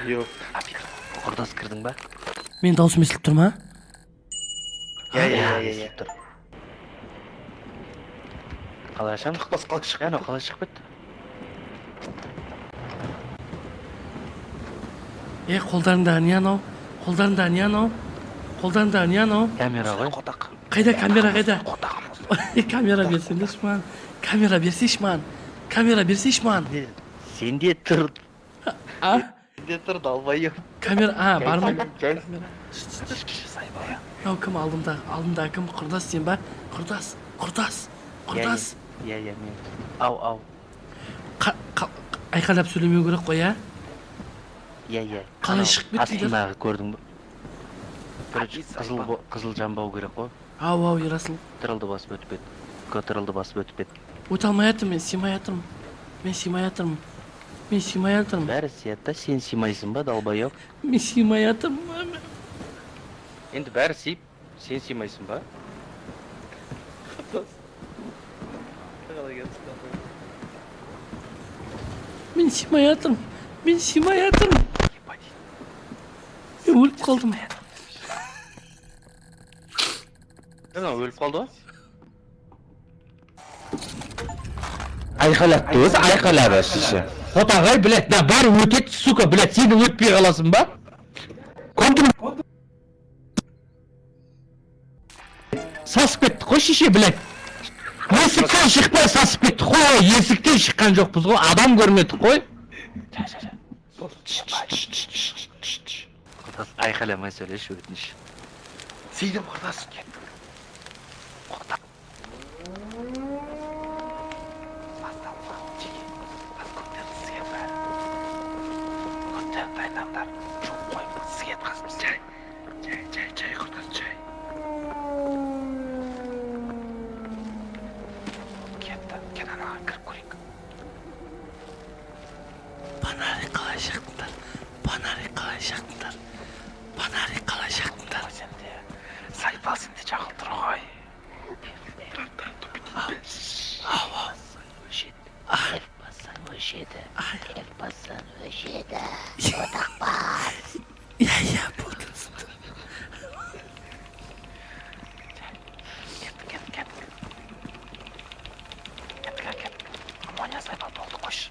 Жоқ. Құрдас, кірдің ба? Мен даусым естіліп тұр ма? Иә, иә, иә, иә. Тұр. Қалай ашамыз? Тақпас қалай шығып? Анау қалай шығып кетті? Е, қолдарыңдағы не анау? Қолдарыңдағы не анау? Қолдарыңдағы не анау? Камера ғой. Қотақ. Қайда камера, қайда? Қотағымыз. Камера берсеңдерші маған. Камера берсейші маған. Камера берсейші маған. Сенде тұр. А? Сенде тұр, долбоеб. Камера, а, бар ма? Жай. Камера. Сайбал. Мынау кім алдымда? Алдымда кім? Құрдас сен ба? Құрдас, құрдас, құрдас. Иә, иә, мен. Ау, ау. Айқайлап сөйлемеу керек қой, иә? Иә, иә. Қалай Анау шығып кетті? Астындағы көрдің бе? Короче, қызыл қызыл жанбау керек қой. Ау, ау, Ерасыл. Тырылды басып өтіп кет. Көтірілді басып өтіп кет. Өте алмай жатырмын, мен сыймай жатырмын. Мен сыймай жатырмын. Мен сыймай жатырмын. Бәрі сияды да, сен сыймайсың ба, долбоеб? Мен сыймай жатырмын. Енді бәрі сыйып, сен сыймайсың ба? Мен сыймай жатырмын. Мен сыймай жатырмын. Мен өліп қалдым. Анау өліп қалды ғой. Айқайлатты өзі, айқайлады шеше. Қотағай, блядь, да бәрі өтеді, сука, блядь, сен өтпей қаласың ба? Контр сасып кеттік қой, шеше, блядь. Есіктен шықпай сасып кеттік қой, есіктен шыққан жоқпыз ғой, адам көрмедік қой. Құрдас, айқайламай сөйлеші, өтініш. Сидім, құрдас. Кеттік. Қотақ. Басталма. Жеке. Бас көтерді сізге бәрі. Көтерді дайындаңдар. Жуып қой. Сізге қасымыз. Жай. Жай, жай, жай, құрдас, жай. Кетті. Кет, анаға кіріп көрейік. Фонарик қалай жақтыңдар? Фонарик қалай жақтыңдар? Фонарик қалай жақтыңдар? Сенде. Сайбал, сенде жағылып тұр ғой. Ау, ау. Өшеді. Бассаң өшеді. Бассаң өшеді. Иә, иә, болды. Кеттік, кеттік, кеттік. Кеттік, кеттік. Амония, Сайбал, болды, қойшы.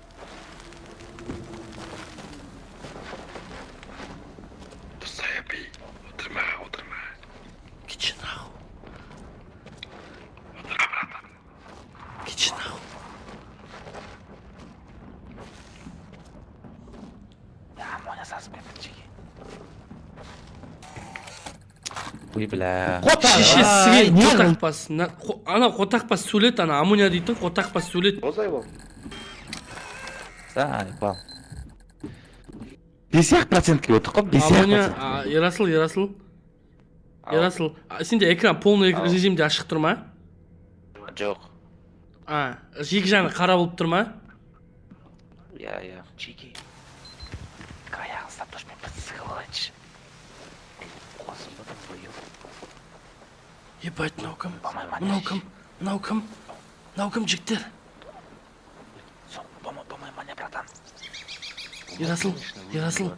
Отырма, отырма. Кетші нахуй. Кетші нахуй. Амония сасып кетті, жеке. Ой, бля. Шеше, Қотағай, сізге не қотақ бас. Ана қотақ бас сөйлет, ана амония дейтін қотақ бас сөйлет. Заебал. 5-ақ процентке өттік қой, 5-ақ Амония, процент. а, Ерасыл, Ерасыл. Ерасыл, а, сенде экран полный режимде ашық тұр ма? Жоқ. А, екі жағы қара болып тұр ма? Иә, иә. Жеке. Аяғын ұстап тұршы, мен бір сығып алайыншы. Қуасың ба, долбоеб? Ебать, мынау кім? Болмай ма? Мынау кім? Мынау кім? Мынау кім, жігіттер? Болмай, болмай, маня, братан. Ерасыл, Ерасыл,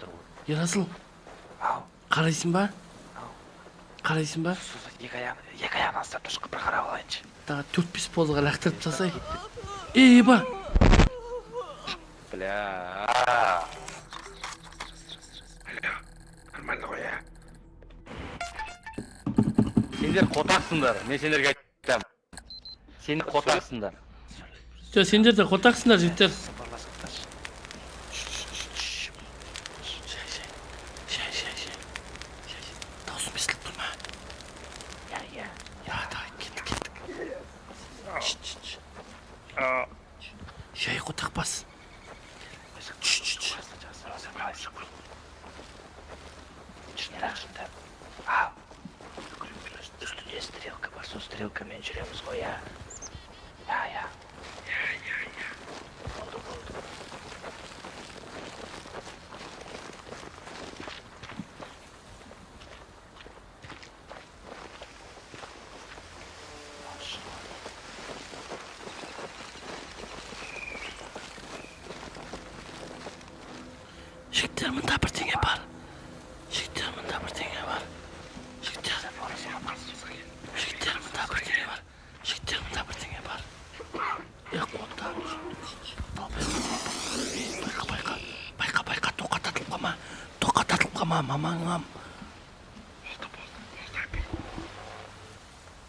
Ерасыл, Ау. Қарайсың ба? Қарайсың ба? Су, екі аяғын ұстап тұршы, бір қарап алайыншы. Тағы төрт бес позға лақтырып тастай. Ей, еба! Бля. Нормально ғой, иә? Сендер қотақсыңдар. Мен сендерге айтамын. Сендер қотақсыңдар. Жоқ, сендер де қотақсыңдар, жігіттер. Сыбырласып тұршы. Жай, жай, жай, жай, жай. Жай, жай. Даусым естіліп тұр ма? Иә, иә. Давай, давай, кеттік, кеттік. Шш, шш, шш. Жай, қотақ бас. Шш, шш, шш. Ау. Үстінде стрелка бар, сол стрелкамен жүреміз ғой, иә. Иә, иә. Болды, болды. Жігіттер, мында бірдеңе. қалма, мамаңам. Болды, болды, болды, әпей.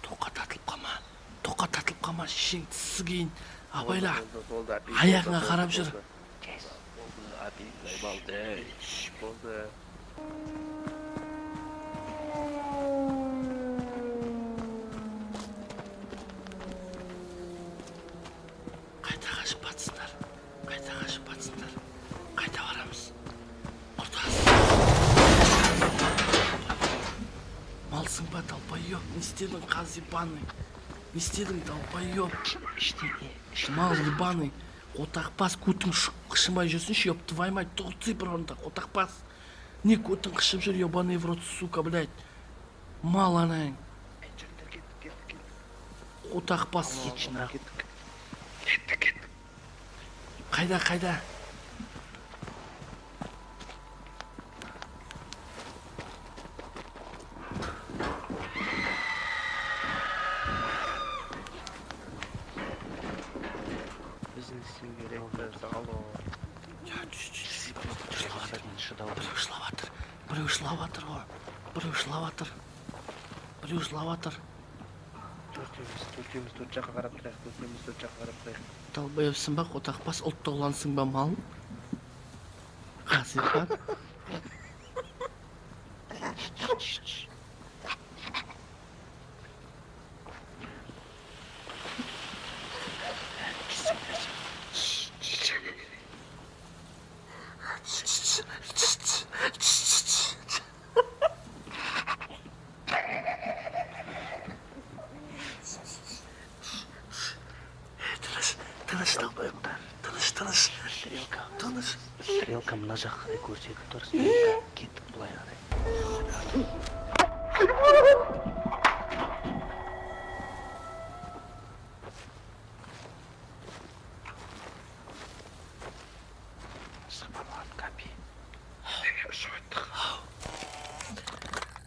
Тоққа тартылып қалма. Тоққа тартылып қалма, шешең тісі кейін. Абайла. Болды, болды, әпей. Аяғыңа болды, қарап болды, жүр. Болды, әпей, заебалды. Шш, болды. Қайта қашып батсыңдар. Қайта қашып батсыңдар. Қайта барамыз. Құртас. Малсың ба, долбоёб? Не істедің, қаз ебаный? Не істедің, долбоёб? Ештеңе. Мал ебаный. Қотақбас, көтің қышымай жүрсінші, ёб твою мать, тұрсы бір орында, қотақбас. Не көтің қышып жүр, ебаный в рот, сука, блядь. Мал анаң. Жүріңдер, кеттік, кеттік, кеттік. Қотақбас. Кетші нахуй. Кеттік. Кеттік, кеттік. Қайда, қайда? Біз не істеу керекпіз? Алло. Біреу жылап жатыр. Біреу жылап жатыр ғой. Біреу жылап жатыр. Біреу жылап жатыр. Төртеуміз, төртеуміз төрт жаққа қарап тұрайық, төртеуміз төрт жаққа қарап тұрайық. Долбоебсың ба, қотақбас, ұлттық ұлансың ба, мал? Қаз ебан. Тыныш, тыныш, долбоебтар. Тыныш, тыныш. Стрелка. Тыныш. Стрелка мына жаққа қарай көрсетіп тұр. Стрелка. Кеттік былай қарай. Капи. Ұшып өттік.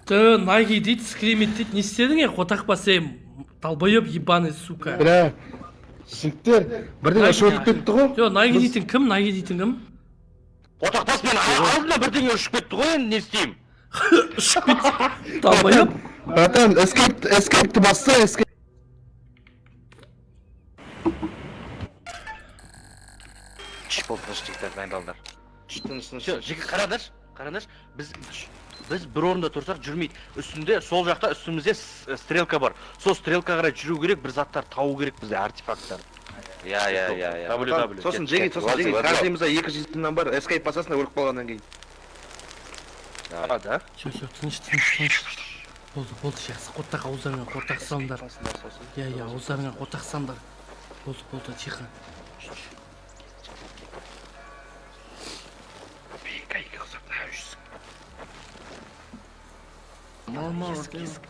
Ты, Наги дейді, скримит дейді. Не істедің, е, қотақбас, ей, долбоеб ебаный, сука. Бля, жігіттер, бірдеңе ұшып өтіп кетті ғой. Жо, Наги дейтін кім? Наги дейтін кім? Қотақбас, мен алдымда бірдеңе ұшып кетті ғой, енді не істеймін? Ұшып кетті. Долбоеб. Братан, escape, escape'ті басса, escape. Шш, болды, тыныш, жігіттер, дайындалыңдар. Тыныш, тыныш. Все, жігіт, қараңдаршы, қараңдаршы, біз бір орында тұрсақ жүрмейді. Үстінде, сол жақта үстімізде стрелка бар. Сол стрелка қарай жүру керек, бір заттар табу керек бізде, артефакттар. Иә, иә, иә, иә. W, W. Сосын жеги, сосын жеги, каждыйымызда екі жизньнан бар, escape басасың да өліп қалғаннан кейін. А, да? Все, все, тыныш, тыныш, тыныш. Болды, болды, жақсы. Қотақ, ауыздарыңа қотақ салыңдар. Басыңдар сосын. Иә, иә, ауыздарыңа қотақ салыңдар. Болды, болды, тихо. Әпей, кайка ұқсап мына жүрсің. Мал, мал, Есік, есікті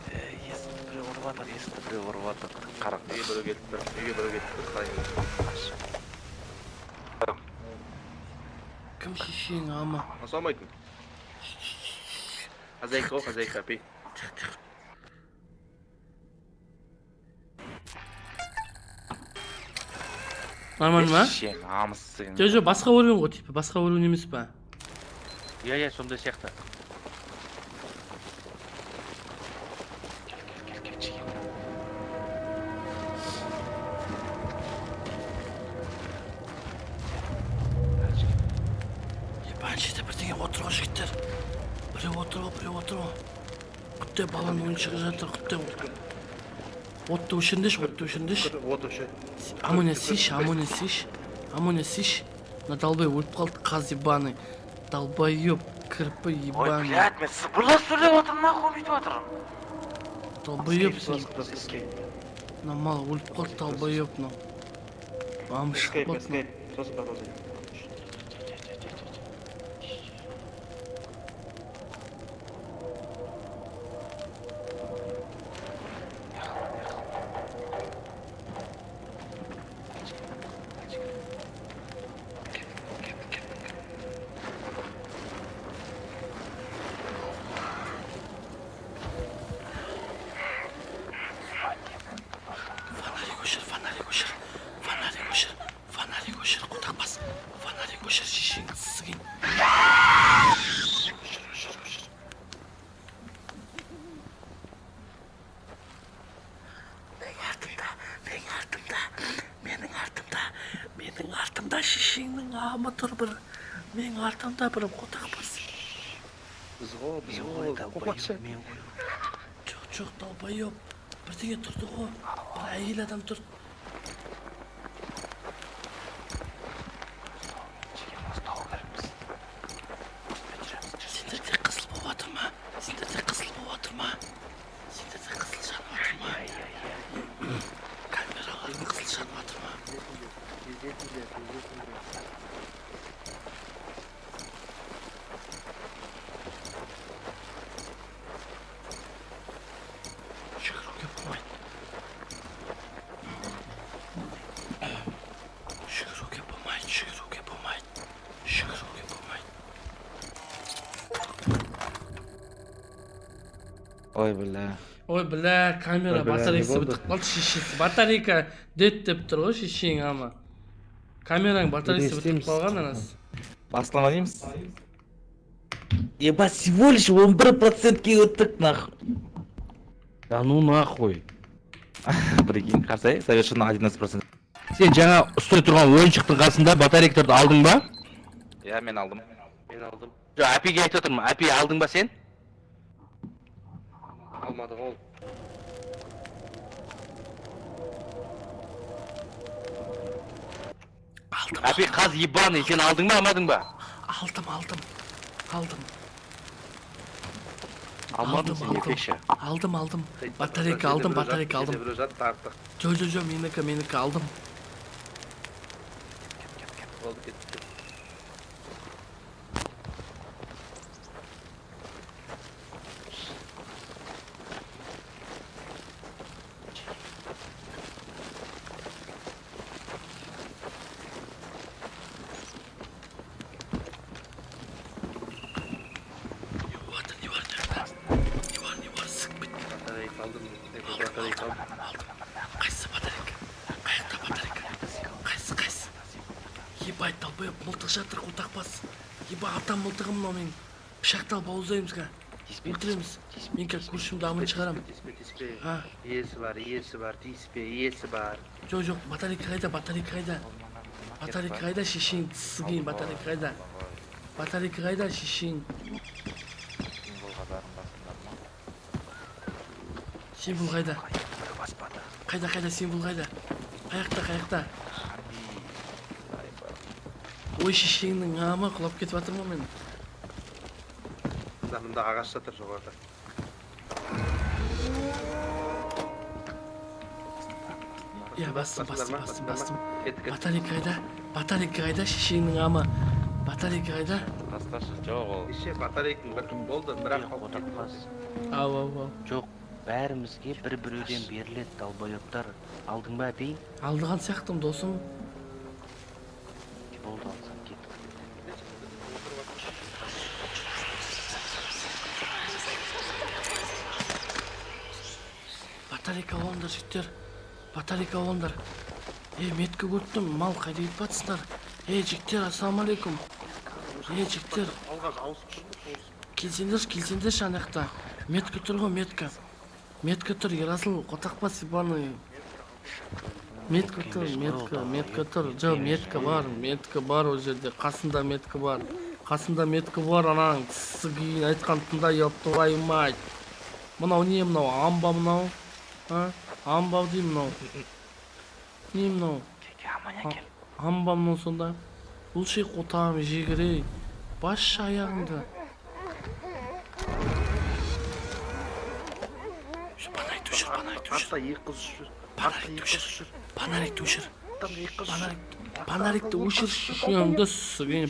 біреу ұрып жатыр, есікті біреу ұрып жатыр. Қараңдар. Үйге біреу келіп тұр, үйге біреу келіп тұр, қалай? Кім шешең, ама? Баса алмайтын. Хозяйка ғой, хозяйка, әпей. Нормально ма? Шешең, намыссың. Жо, жо, басқа уровень ғой, типа, басқа уровень емес па? Иә, иә, сондай сияқты. Кел, кел, кел, кел, жеге. Ебан, жерде бірдеңе отыр ғой, жігіттер. Біреу отыр ғой, біреу отыр ғой. Құттай баланың ойыншығы жатыр, құттай. Отты өшіріңдерші, отты өшіріңдерші. От өші. Амоня сиш, амоня сиш, амоня сиш. Мына долбоеб өліп қалды, қаз ебаный. Долбоеб, кірпі Ой, ебаный. блядь, мен сыбырлап сөйлеп отырмын, нахуй бүйтіп жатырмын. Долбоеб сен. Escape, Мына мал өліп қалды, долбоеб мынау. Мамы шығып escape, қалды. escape. Сосын продолжай. Кеттік, кеттік. Фонарик өшір, фонарик өшір, фонарик өшір, фонарик өшір, қотақ бас. тұр бір. Менің артымда бір қотақбас. Біз ғой, біз Мен ғой. ғой, долбоёб, мен ғой. Жоқ, жоқ, долбоёб. Бірдеңе тұрды ғой. Бір әйел адам тұр. Ұстау керекпіз. Үстімен жүреміз. Сендерде қызыл болып жатыр ма? Сендерде қызыл болып жатыр ма? Сендерде қызыл жанып жатыр ма? Камераларың қызыл жанып жатыр ма? Тездетіңдер, тездетіңдер. Жүгіруге болмайды. Жүгіруге болмайды, жүгіруге болмайды. Жүгіруге болмайды. Ой, бля. Ой, бля, камера Ой, бля, не батарейкасы болды? бітіп қалды, шешесі. Батарейка дед деп тұр ғой шешең ама. Камераның батарейкасы бітіп істейміз? қалған анасы. Басылама дейміз. Ебать, всего лишь 11%-ке өттік, нахуй. Да ну нахуй. Прикинь, қарасай, совершенно 11%. Сен жаңа ұстай тұрған ойыншықтың қасында батарейкаларды алдың ба? Иә, мен алдым. Мен алдым. Жоқ, әпиге айтып отырмын. Әпи, алдың ба сен? Алмады ғой ол. Алдым, Әпи, қаз ебаный, сен алдың ба, алмадың ба? алдым, алдым. Алдым. Алмадың сен, Алдым, еркекше. Алдым, алдым. Батарейка алдым, батарейка алдым. Жерде біреу жатты артық. Жо, жо, жо, менікі, менікі алдым. Кет, кет, болды, кет, кет. Не бар, не бар, не бар. Не бар, не бар, сік бит. Батарейка алдым. Батарейка алдым. Алдым. Қайсы батарейка? Қаяқта батарейка? Қайсы, қайсы? Ебать, долбоеб, мылтық жатыр, қотақбас. Ебать, атам мылтығы мынау менің. Пышақты алып ауыздаймыз ға. Өлтіреміз. Мен қазір көршімді аман шығарамын. Тиіспе, тиіспе. А, Иесі бар, иесі бар, тиіспе, иесі бар. жоқ, жоқ, батарейка қайда, батарейка қайда? Батарейка қайда, шешең тісігейін, батарейка қайда? Батарейка қайда, шешең? Символға бәрін басыңдар ма? Символ қайда? Біреу баспады. Қайда, қайда, символ қайда? Қаяқта, қаяқта? Ой, шешеңнің амы құлап кетіп жатырмын ғой мен. Мында, мында ағаш жатыр жоғарыда. Иә, бастым, бастым, Басыңдар ма? бастым, Басыңдар ма? бастым. Кеттік, кеттік. Батарейка қайда? Батарейка қайда, шешеңнің амы? Батарейка қайда? Тасташы, жоқ ол. Кеше батарейкаң бір болды, бірақ қалып кетті. Қотақбас. Ау, ау, ау. Жоқ, бәрімізге бір біреуден беріледі, долбоебтар. Алдың ба, әпей? Алдыған сияқтымын, досым. Болды, алсаң кеттік. Батарейка алыңдар, жігіттер. Батарейка алыңдар. Е, метка көріп тұрмын, мал қайда кетіп жатсыңдар? Е, жігіттер, ассалаумағалейкум. Е, жігіттер, Алға ауысып тұрмыз. келсеңдерші, келсеңдерші ана жақта. Метка тұр ғой, метка. Метка тұр, Ерасыл, қотақбас ебаный. Метка тұр, метка, метка тұр. Жоқ, метка бар, метка бар ол жерде. Қасында метка бар. Қасында метка бар, анаң тісі айтқан тыңда, ёб твою мать. Мынау не мынау? Амба мынау? А? Амба деймін мынау. Не мынау? Аман әкел. Амба мынау сонда? Бұл ше қотағым жегірей. Басшы аяғыңды. Фонарикті өшір, фонарикті өшір. Артта екі қыз жүр. Артта Фонарикті екі қыз өшір. жүр. Фонарикті өшір. Артта екі қыз жүр. Фонарик, фонарикті өшір, шешеңді сігейін.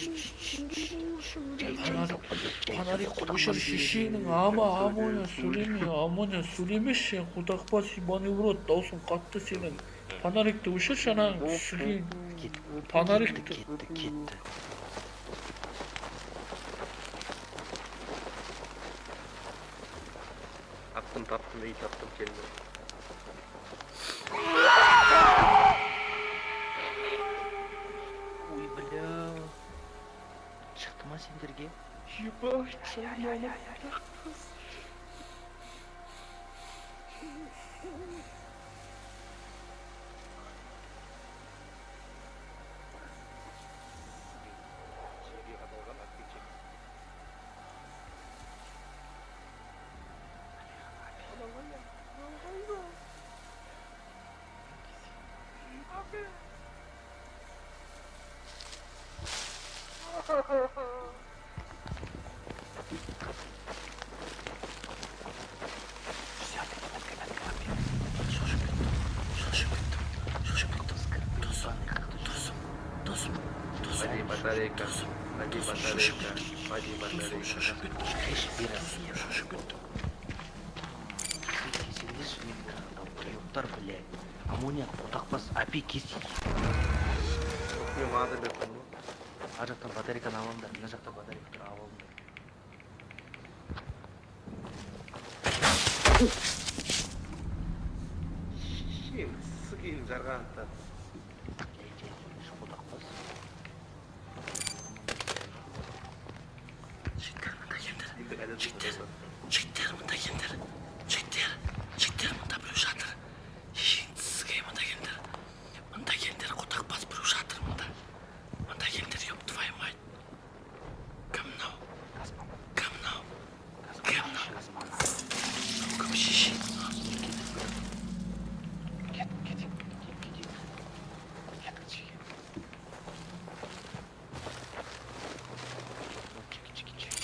Фонарикті өшір, шешеңнің ама, амоня сөйлеме, амоня сөйлемеші сен, қотақбас ебаный в рот, даусың қатты сенің. Фонарикті өшірші анаң, сігейін. Фонарикті. Кетті, кетті. Таптым, таптым, үй таптым, келдім. Ой, бля. Шықты ма сендерге? Ебать, Батарейка. Найди батарейка. Найди батарейка. Шошып кеттім. Шошып кеттім. Кесеңдерші метканы, долбоебтар, блядь. Амония қотақбас, апи кес. Мен маған да беріп қойдым ғой. Ар жақтан батарейканы алыңдар, мына жақта батарейка тұр, алып алыңдар. Шешең, сігейін жарғанатта. Жай, жай, жай, қотақбас. Жігіттер, мында келіңдер. Енді қайда Жігіттер, жігіттер, мында келіңдер. Жігіттер, жігіттер, мында біреу жатыр. Шешең сізге мында келіңдер. Мында келіңдер, қотақбас біреу жатыр мында. Мында келіңдер, ёб твою мать. Кім мынау? Кім мынау? Кім мынау? Мынау кім шешең? Кет, кетейік, кетейік. Кеттік, жеге. Чеки, чеки, чеки.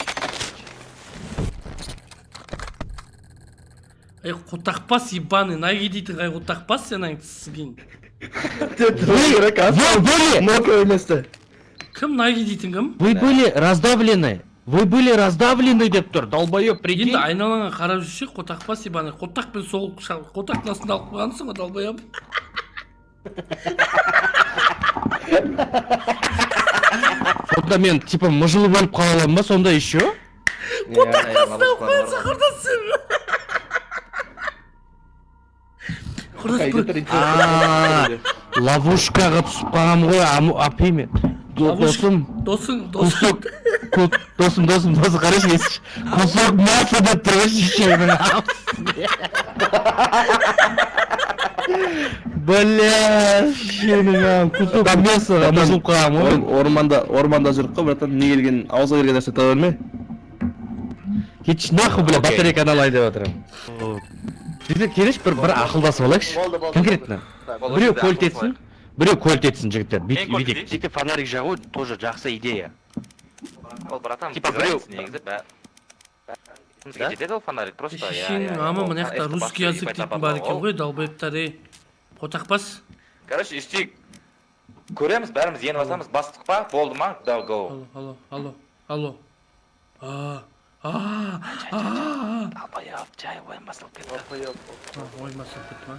Ей, қотақбас ебаный, наги дейтін қай қотақбас сен сізген. Вы были, Мокрое место. Кім наги дейтін кім? вы были раздавлены. Вы были раздавлены деп тұр, долбоеб, прикинь. Енді айналаңа қарап жүрсе, қотақбас ебаный. Қотақпен соғып, қотақтың астында алып қойғансың ғой, долбоеб. Сонда мен типа мыжылып өліп қала аламын ба сонда еще? Қотақтың астында алып қойғансың, құрдас сен. Құрдас Қайда бір тұр? А, ловушкаға түсіп қалғанмын ғой, апи мен. Досым, Досың, досың. кусок, досым, досым, досым, қарашы естіші. Кусок мяса деп тұр ғой шешемнің. Бля, шешемнің, кусок мяса, мыжылып қалғанмын ғой. Орманда, орманда жүріп қой, братан, не келген, ауызға келген нәрсе таба берме. Кетші нахуй, бля, батарейканы алайын деп жатырмын. Жігіттер, келіңізші, бір ақылдасып алайықшы. Болды, болды. Конкретно. Біреу кольт етсін, біреу кольт етсін, жігіттер. Мен кольт Бүйтейік. етейінші. Жігіттер, фонарик жағу тоже жақсы идея. Ол, братан, Типа без біреу- разницы негізі, бізге жетеді ол фонарик, просто. Иә, Шешеңнің иә, амы ол мына жақта F-ті русский басып, язык ебать, дейтін табады бар екен ол. ғой, долбоебтар, ей. Қотақбас. Короче, істейік. Көреміз, бәріміз ені басамыз. Бастық па? Болды ма? Да, go. Алло, алло, алло, алло. А, а, а. Долбоеб, жай ойын басталып кетті. А, ойын басталып кетті ма?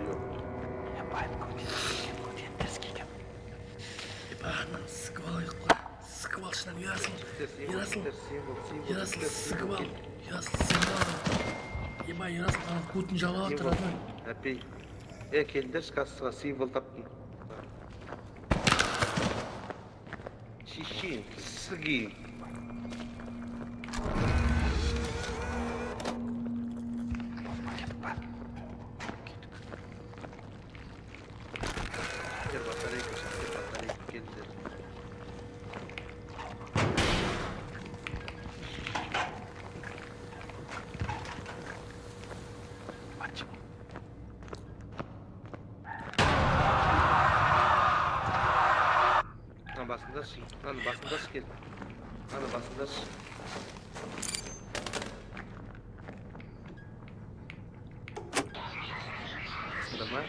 Ебать, көтен, көтен, теріс келген. Ебать, сікіп алайық қой. Сікіп ал шынар, Ерасыл. Ерасыл, Ерасыл, сікіп ал. Ерасыл, сікіп ал. Ебать, Ерасыл, ана көтін жалап жатыр, родной. Әпей. Е, келіңдерші, кассаға символ таптым. Шешең, сігейін. Кеттік па? Жігіттер, батарейка, жігіттер, батарейка, келіңдер. Батчик. Мына басындашы, мынаны басындашы, кел. Мынаны басындашы. Басында ма?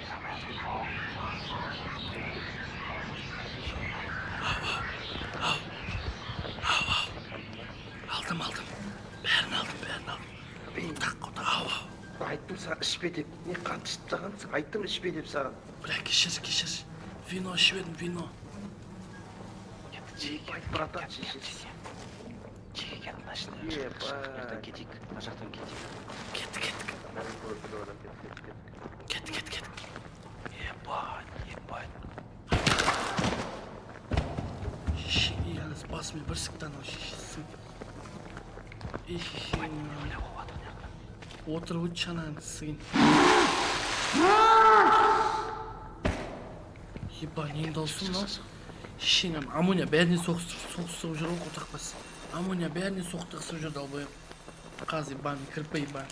Алдым, алдым. Бәрін алдым, бәрін алдым. Қотақ, қотақ, ау, ау. Айттым саған ішпе деп. Не қатты ішіп тастағансың? Айттым ішпе деп саған. Бля, кешір, кешір. Вино ішіп едім, вино. Ебать, братан, шешесі. Жеге кет, мына ішінде. Ебать. Мына жақтан кетейік, мына жақтан кетейік. Кеттік, кеттік. Кеттік, кеттік, кеттік. Кеттік, кеттік, кеттік. Ебать, ебать. Шешең, ей, басымен бір сікті анау шешесін. Ей, шешең. Отырып өтші ананың сігін. Еба, ненің дауысы мынау? Шешең, амония бәріне соғыстырып жүр ғой, қотақбас. Амония бәріне соқтығысып жүр, долбоеб. Қаз ебаный, кірпі ебаный.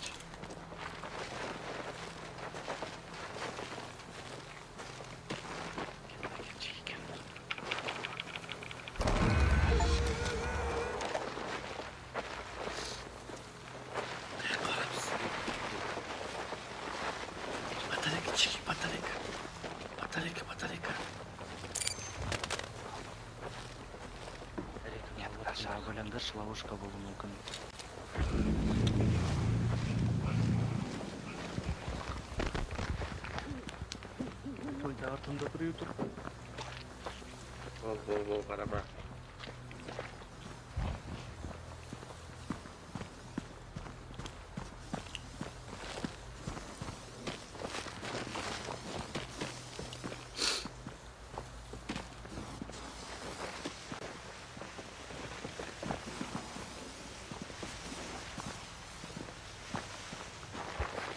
Батарейка, чеки, батарейка. Батарейка, батарейка. Ойлаңдаршы, ловушка болуы мүмкін. Тойда артында біреу тұр. Бол, бол, бол, қарама.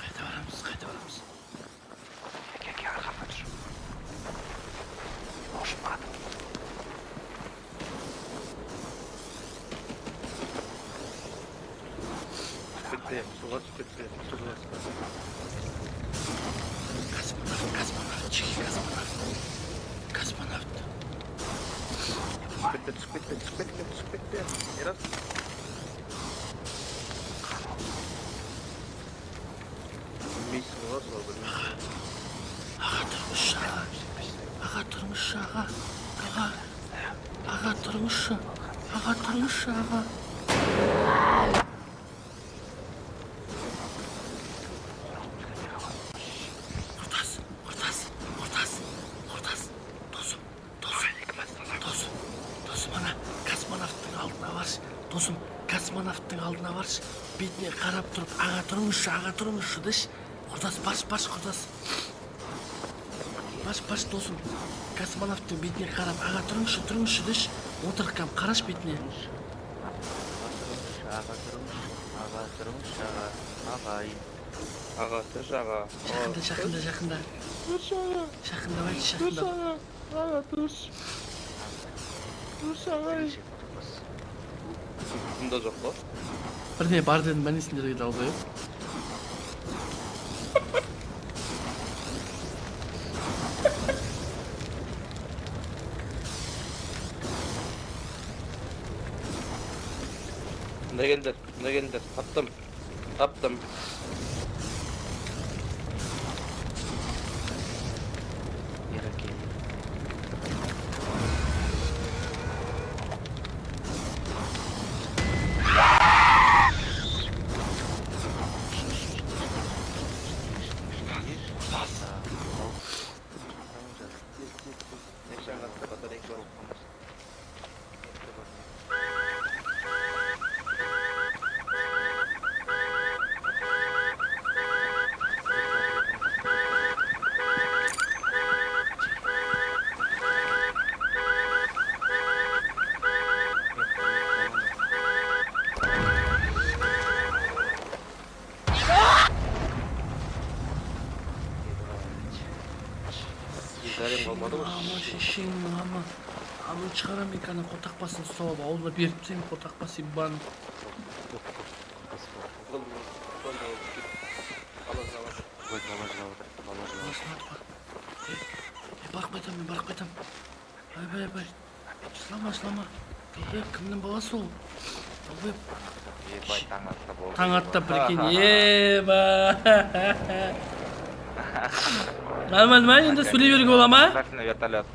Қайда барамыз, қайда барамыз? Кел, арқамда тұр. Ұшпадым. Кетті, суға түсіп кетті, суға түсіп. Космонавт, космонавт, чеки, космонавт. Космонавт. Түсіп кетті, түсіп кетті, түсіп кетті, түсіп кетті. Мирас. Білмейсің ғой, сол білмейсің. Аға, тұрыңызшы, аға. Аға, тұрыңызшы, аға. Аға. Аға, тұрыңызшы. Аға, тұрыңызшы, аға. Құрдас, құрдас, құрдас, құрдас. Досым, досым, досым, досым, ана космонавттың алдына баршы. Досым, космонавттың алдына баршы. Бетіне қарап тұрып, аға тұрыңызшы, аға тұрыңызшы деші. Құрдас, баршы, баршы, құрдас. Баш, баш, досым. Космонавттың бетіне қарап, аға тұрыңызшы, тұрыңызшы деші. Отыр, кәм, қараш бетіне. Аға тұрыңызшы, аға тұрыңызшы, аға, ағай. Аға, тұршы, аға. Жақында, жақында, жақында. Тұршы, аға. Жақында, айтшы, Тұршы, жақында. аға. Аға, тұршы. Тұршы, ағай. Мұнда жоқ қой. Бірдеңе бар дедім ба, не сендерге, долбоеб? Мында келіңдер, мында келіңдер. Таптым. Таптым. Ереке. Неше батарейка бар. Зәрем қалмады ғой. Ама, шешеңнің ама. Ама шығарамын мен ана қотақбасын ұстап алып, ауылына беріп тастаймын, қотақбас ебаный. Болды, болды, болды. Бала жылап жатыр. Ой, бала жылап отыр, бала жылап Бала жылап жатыр. Е, е, барып қайтамын, мен барып қайтамын. Айбай, айбай. Жылама, жылама. Долбоеб, кімнің баласы ол? Долбоеб. Ебать, таң атты болды. Таң атты, прикинь. Еба. Нормально ма? Енді сөйлей беруге бола ма? Спасательный вертолет.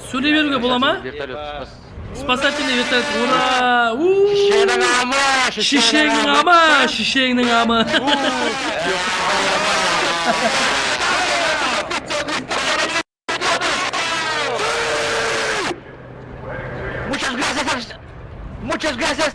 Сөйлей беруге бола ма? Вертолет, спас. Спасательный вертолет. Ура! У! Шешеңнің амы! Шешеңнің амы! Шешеңнің амы! Muchas gracias. Muchas gracias.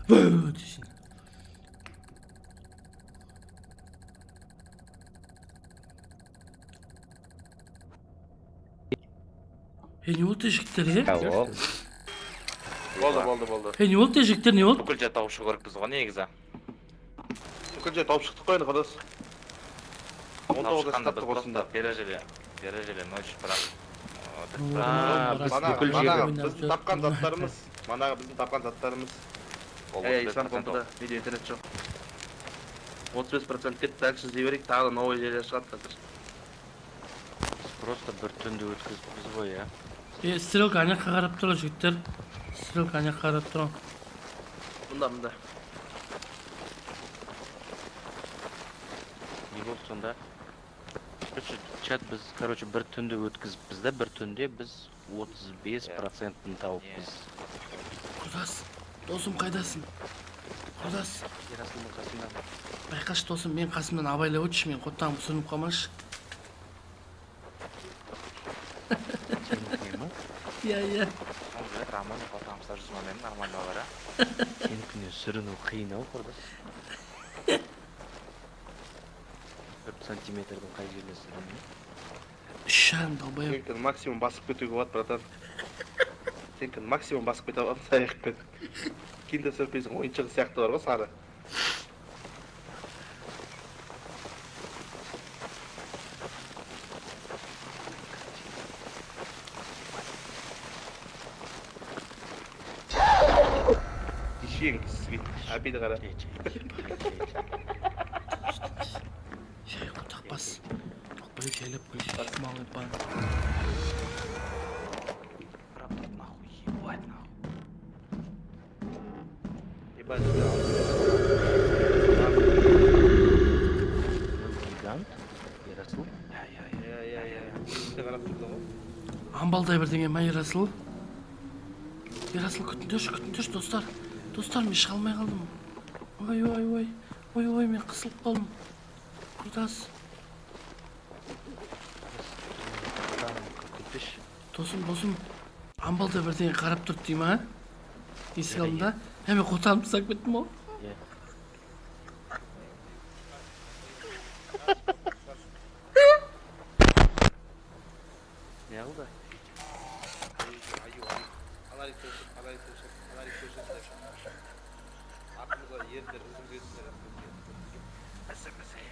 Бүү дейсің. Е, не болды, жігіттер, е? Ол. Болды, болды, болды. Е, не болды, жігіттер, не болды? Бүкіл жер тауып шығу керекпіз ғой негізі. Бүкіл жер тауып шықтық қой енді, құрдас. Он Тауып тоғыз шыққанда таптық біз осында. просто пережили ночь, бірақ А, біз Манағы, бүкіл манағы жерді біздің тапқан заттарымыз, манағы біздің тапқан заттарымыз. Ол Ей, 35% ислам компыда, менде интернет жоқ. 35% кетті, дальше іздей берейік, тағы да новый жерлер шығады қазір. Біз просто бір түнді өткізіппіз ғой, иә. Е, стрелка ана жаққа қарап тұр ғой, жігіттер. Стрелка ана жаққа қарап тұр ғой. Мында, мында. Не болды сонда? Короче, чат, біз, короче, бір түнді өткізіппіз да, бір түнде біз 35%-ін тауыппыз. Құрдас, досым, қайдасың? Құрдас, Ерасылдың қасында. байқашы, досым, мен қасымнан абайлап өтші, мен қотағым сүрініп қалмашы. Сенікіне ма? Иә, иә. Рамон қотамызда жүз мың нормально бар, а? Сенікіне сүріну қиын ау, құрдас. 4 сантиметрдің қай жеріне сүріну? 3,5, долбоеб. Сенікін максимум басып кетуге болады, братан. Сенікін максимум басып кете аламыз аяқпен. Киндер сюрприздің ойыншығы сияқты бар ғой, сары. Ишең кісіге. Әпейді қара. Жай қотақ бас. Долбоеб, жайлап көл, малый бан. Қарап тұрды, нахуй, ебать, нахуй. Ебать. Гигант? Ерасыл? Иә, иә, Иә, иә, иә. Есікте қарап тұрды ғой. Амбалдай бірдеңе ма, Ерасыл? Ерасыл, күтіңдерші, күтіңдерші, достар. Достар, мен шыға алмай қалдым. Ой, ой, ой. Ой, ой, мен қысылып қалдым. Құрдас, Кетпеші. досым, досым. Амбалдай бірдеңе қарап тұрды дей ма? Есік алдында. Ә, мен қотағымды тастап кеттім ғой. Иә. Не қылды? Аю, аю. Фонарик өшір, фонарик өшір, фонарик өшір. Артымызға ердер, ізімізге түсіңдер. Ізімізге.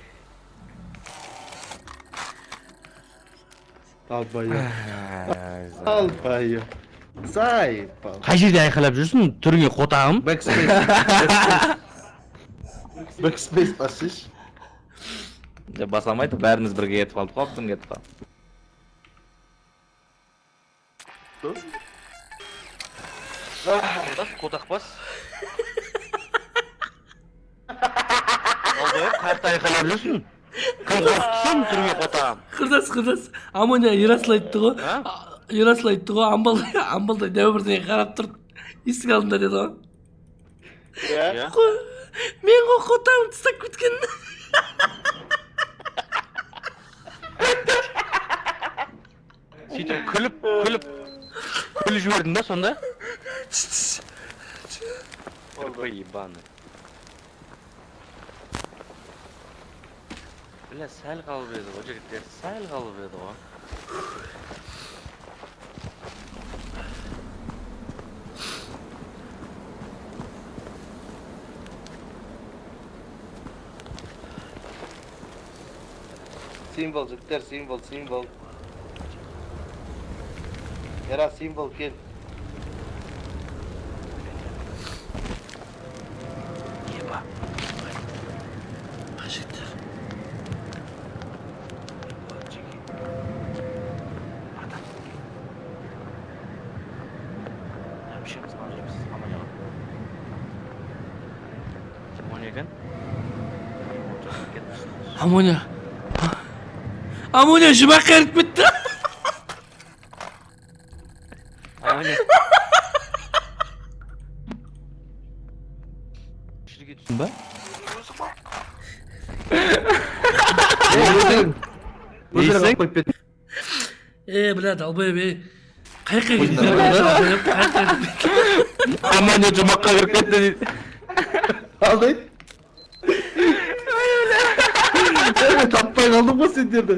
Долбоёб. Долбоёб. Заебал. Қай жерде айқайлап жүрсің? Түріңе қотағым. Backspace. Backspace басшы. Деп баса алмайды, бәріміз бірге кетіп қалдық қой, әбден кетіп қалдық. Құрдас, қотақ бас. Долбоеб, қай жақта айқайлап жүрсің? Кім қорқытсың, түріңе қотағым? Құрдас, құрдас. Амоня, Ерасыл айтты ғой. А? Ерасыл айтты ғой, амбалдай, амбалдай дәу бірдеңе қарап тұрды. Есік алдында деді ғой. Иә. Мен ғой қотағымды тастап кеткен. Сөйтіп күліп, күліп, күліп жібердің ба сонда? Ой, ебаный. Бля, сәл қалып еді ғой, жігіттер, сәл қалып еді ғой. Символ, жігіттер, символ, символ. Ера, символ, кел. Еба. А, жігіттер. Жеке. Братан. Үшеуміз ғана жүрміз Аманияға. Кім екен? Амоня. Амоня жұмаққа еріп кетті. Амоня. Жерге түстің ба? Өздері қойып кетті. Е, бля, долбоеб, е. Қай жаққа кетті? Долбоеб, қай жаққа кетті? Амония жұмаққа кіріп кетті дейді. Алдайды. Мен таппай қалдым ғой сендерді.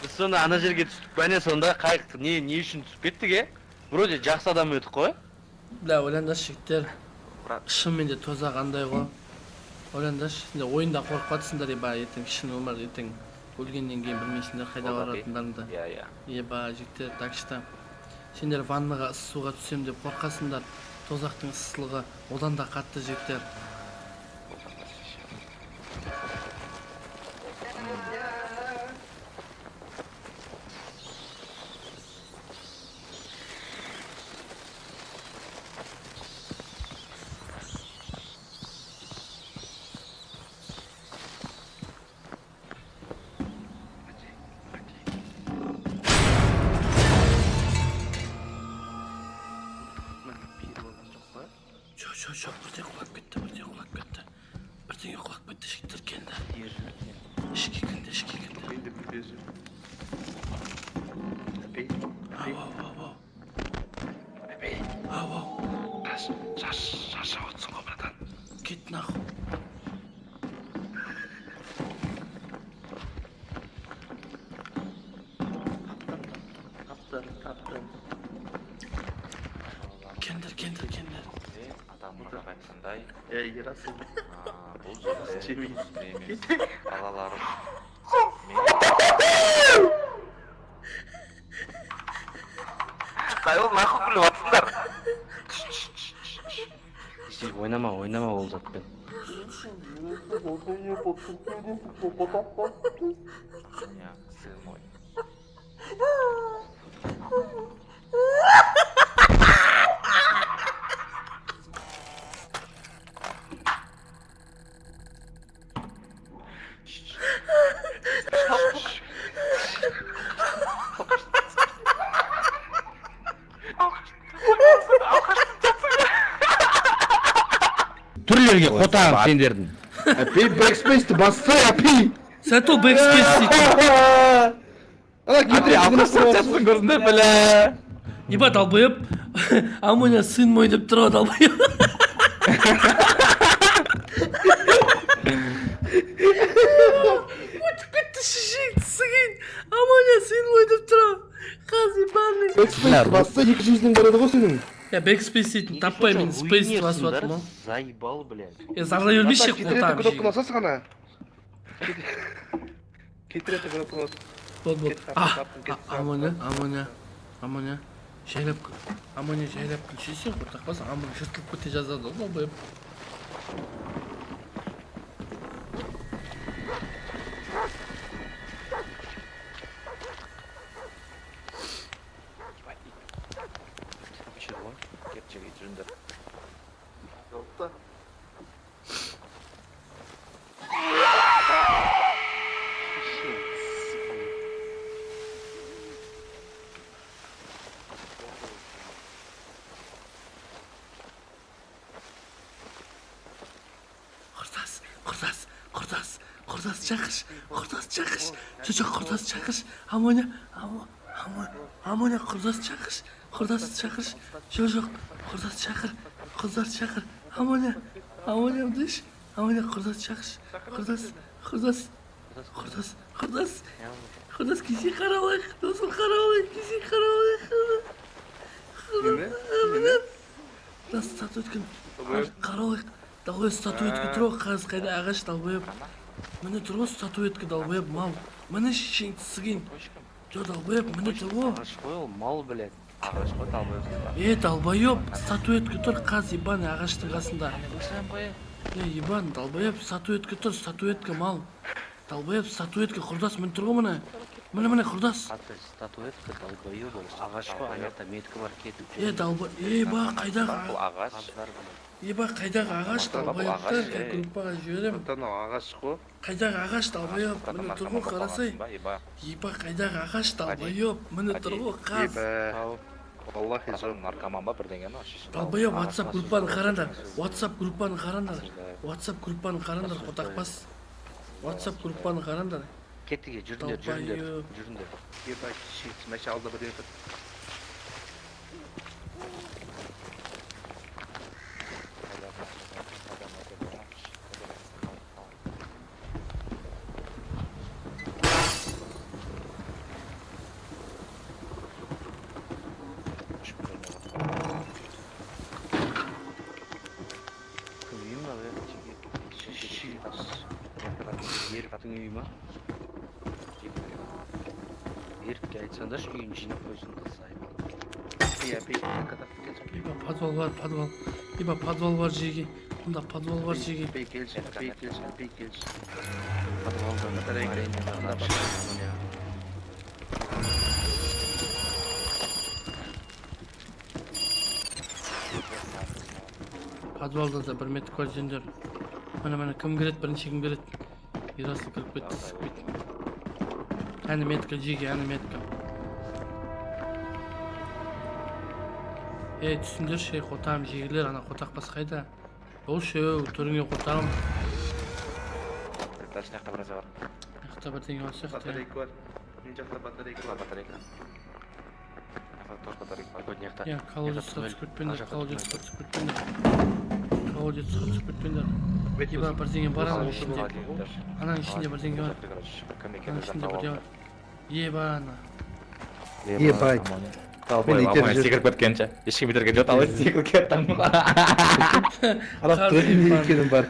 Біз соны ана жерге түстік па, не сонда қай не үшін түсіп кеттік, е? Вроде жақсы адам едік қой. Бля, ойлаңдаршы, жігіттер. Брат. Шынымен де тозақ андай ғой. Ойлаңдаршы, сендер ойында қорқып жатсыңдар, еба, ертең шын өмір, ертең өлгеннен кейін білмейсіңдер қайда баратындарыңды. Иә, иә. Еба, жігіттер, так что сендер ваннаға ыссы суға түсем деп қорқасыңдар. Тозақтың ыссылығы одан да қатты, жігіттер. Жоқ па? Жоқ, жоқ, жоқ, бірдеңе құлап кетті, бірдеңе құлап кетті. Бірдеңе құлап кетті, жігіттер, келді. Ішке кірді, ішке кірді. Мен де білмей жүрмін. Әпей, Ау, ау, ау, ау. әпей. Ау, ау. Шаршап отырсың ғой, братан. Кет нахуй. Таптым, таптым. Кендір, кендір, кендір. Адамға айтқандай, Ей, Ерасыл. бұл жерде Жемеймін. емес, балаларым. Мен нахуй күліп жатсыңдар? Сен ойнама, ойнама ол затпен. Иә, сын мой. Түрлерге қотағым сендердің. Әпей, backspace-ті бассай, әпей. Сәту backspace дейді. Ана кетіреді. Алқаш көрдің бе, бля? Еба, долбоеб. Амоня сын мой деп тұр ғой, долбоеб. Өтіп кетті шешең, сігейін. Амоня сын мой деп тұр ғой. Қаз ебаный. Backspace басса екі жүзден барады ғой сенің. Я backspace дейтін таппай, мен space басып жатырмын ғой. Заебал, блядь. Е, зарлай бермейші, Кетіретін қотағым. кнопканы басасың ана. Кетіретін кнопканы бас. Болды, болды. Кет, таптым, А, таптым, кет, а, Амоня, Амоня, Амоня. Жайлап күл. Амоня жайлап күлші сен, қотақ бас, Амоня жыртылып кете жаздады ғой, долбоеб. Кеп жеге жүріңдер. Жауапта. Құрдас, құрдас, құрдас, құрдас шақыршы, құрдас шақыршы. Жоқ, жоқ, құрдас шақыршы. Амоня, Амоня, құрдас шақыршы, құрдас шақыршы. Жоқ, жоқ, құрдас шақыр, құрдас шақыр. Амоня, Амоня, деш. Амоня, құрдас шақыршы. Құрдас, құрдас, құрдас, құрдас. Құрдас, кесе қарап алайық, досым, қарап алайық, кесе қарап алайық. Неме? Неме? Құрдас, статуэтка қарап алайық. Долбоеб, статуэтка тұр ғой, қазір қайда ағаш, долбоеб. Міне тұр ғой статуэтка, долбоеб, мал. Міне шешең тісіген. Жоқ, долбоеб, міне тұр ғой. Ағаш қой ол, мал, блядь. Ағаш қой, долбоеб. Е, долбоеб, статуэтка тұр, қаз ебаный ағаштың қасында. Е, ебан, долбоеб, статуэтка тұр, статуэтка, мал. Долбоеб, статуэтка, құрдас, міне тұр ғой міне. Міне, міне, құрдас. Аты статуэтка, долбоеб ол. Ағаш қой, ана жақта метка бар, кетіп. Е, долбо, е, ба, қайдағы, Бұл ағаш. Қаздар, блядь. еба, қайдағы ағаш, долбоебтар, ағаш, ей. группаға жіберемін. Братан, мынау ағаш қой. Қайдағы ағаш, долбоеб, міне тұр ғой, қарасай. Еба, Еба, қайдағы ағаш, долбоеб, міне тұр ғой, қаз. Еба. Валлахи жоқ. наркоман ба бірдеңе ма? Долбоеб, WhatsApp группаны қараңдар. WhatsApp группаны қараңдар. WhatsApp группаны қараңдар, қотақбас. WhatsApp группаны қараңдар. Кеттік, е, жүріңдер, жүріңдер, Долбоеб. жүріңдер. Еба, шешесі мәші алда бірдеңе тұр. Беріктің үйі ма? Берікке айтсаңдаршы, үйін жинап қойсын тасайып. Иә, келші. Еба, подвал бар, подвал. Еба, подвал бар, жеге. Мұнда подвал бар, жеге. Бей, келші, бей, келші, бей, келші. Подвалдан Батарейка. варенье Анда бар. Подвалда да бір метр көрсеңдер. Міне, міне, кім кіреді, бірінші кім кіреді? Ерасыл кіріп кетті, сісіп кетті. Әне метка, жеге, әне метка. Ей, түсіңдерші, ей, қотағым, жегелер, ана қотақ бас қайда? Болшы, еу, түріңе қотағым. Дальше мына жақта бір нәрсе бар. Мына жақта бірдеңе бар сияқты. Батарейка бар. Мен жақта батарейка бар. Батарейка. Мына жақта тоже батарейка бар. Мына жақта. Иә, колодецқа туннель. түсіп кетпеңдер, Ар жақта колодецқа түсіп кетпеңдер. Колодецқа түсіп кетпеңдер. Еба, бірдеңе бар ананың ішінде. Ананың ішінде бірдеңе бар. Короче, кім Ананың екенін ішінде бірдеңе бар. Еба, ана. Ебать. Мен итеріп жібердім. Секіріп кеткенше. Ешкім итерген жоқ, ал секіріп кеттім. Қарап тұр едім, не екенін бар.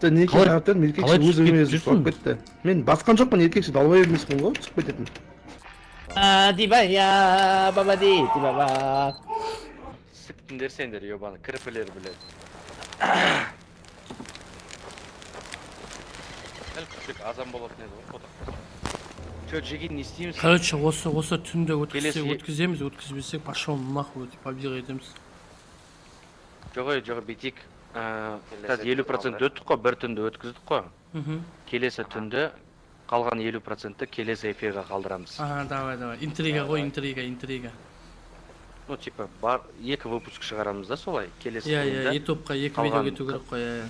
Жоқ, не екенін қарап тұрдым, еркекше қалай өз түсіп өзіме кетіп өзі жүрсің? құлап кетті. Мен басқан жоқпын, еркекше долбоеб емеспін ғой, түсіп кететін. Дибая, баба ди, баба. Сіктіңдер сендер, ебаны, кірпілер, блядь. Сәл күшік азан болатын еді ғой қотақ. Че, жеге, не істейміз? Короче, осы түнде өткізсе Келесі- өткіземіз, өткізбесек, пошел нахуй деп побег етеміз. Жоқ, ей, жоқ, бүйтейік. Келесі Қазір 50% өттік қой, бір түнді өткіздік қой. Келесі түнді қалған 50%-ті келесі эфирға қалдырамыз. Ага, давай, давай. Интрига ғой, интрига, интрига. Ну, типа, бар екі выпуск шығарамыз да солай. Келесі Иә, иә, түнді ютубқа екі видео Қалған- кету керек қой, иә.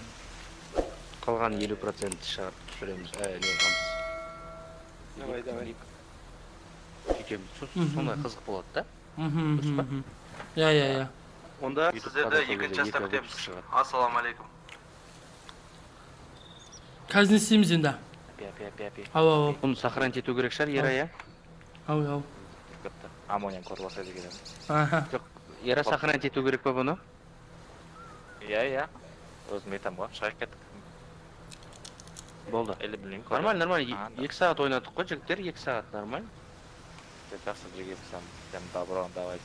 қалған 50% шығарып түсіреміз, не қыламыз. Давай, давай. Сөйтеміз. Сондай қызық болады да. Мхм, Дұрыс па? мхм. Иә, иә, иә. Онда Ютубқа сіздерді да сол екінші кезде частта екі күтеміз. выпуск шығады. Ассалаумағалейкум. Қазір не істейміз енді? Апи, апи, апи, апи. Ау, ау, Бұны сохранить ету керек шығар, Ера, иә? ау, ау. Амония көріп алса деген. Аха. Жоқ, Ера, сохранить ету керек па бұны? Иә, иә. Өзім айтамын ғой, шығайық, кеттік. Болды. Или білмеймін. Нормально, нормально. А, да. 2 сағат ойнадық қой, жігіттер, 2 сағат нормально. Жақсы, жеге, всем добро, давайте.